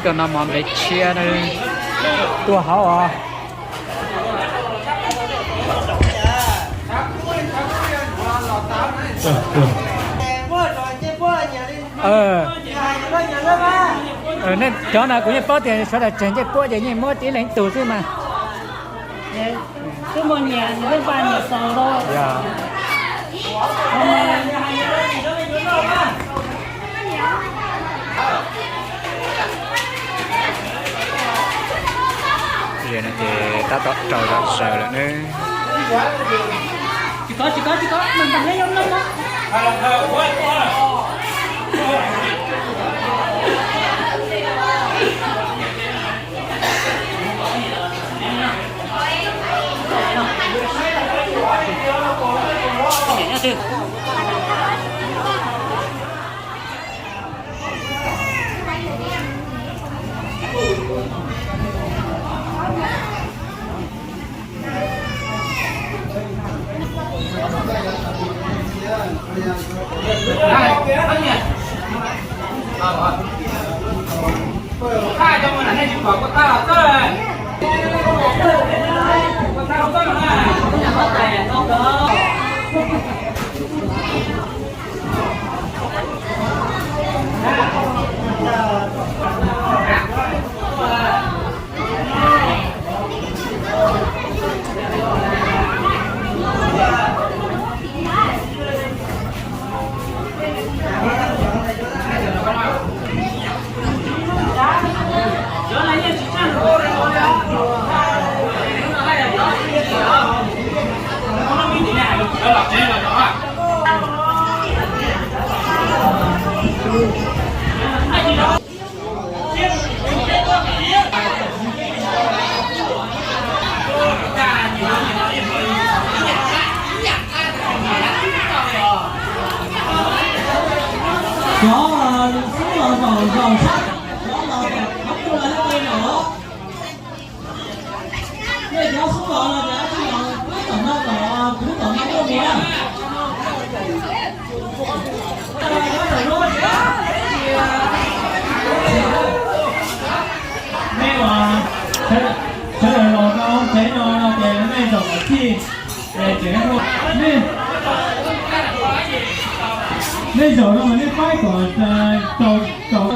Cov no mov ntev tshiab na, tuaj hauv os. Nej cov no kuv yeej paub tias sawv daws tseg ncej puab ces yeej muab tib leeg tug xwb mas. Twb muaj nyias nyias leej paj nyias xaus los. Ces tab tom rau zom zaws lawm ne. Cov xub los zaum zaum sab, cov los kom qhov tuaj los lawm no. Nej cov xub los no ces tsis los pab tom no kom kuv tom no tuaj mus na. Nej uas sawv daws los rau hauv tsev no no ces nej zaum kom txij. Nej zaum no mas nej paib kom tau, tau,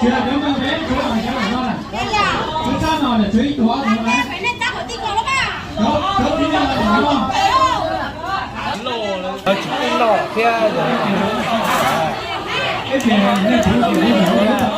tsis cov no peb tsuav cov no, tsuav sab no ces tsuav ib tug ob tug na. Cov tib neeg no, tsis pub noj thiab, ib txhia nej tsuav ib tug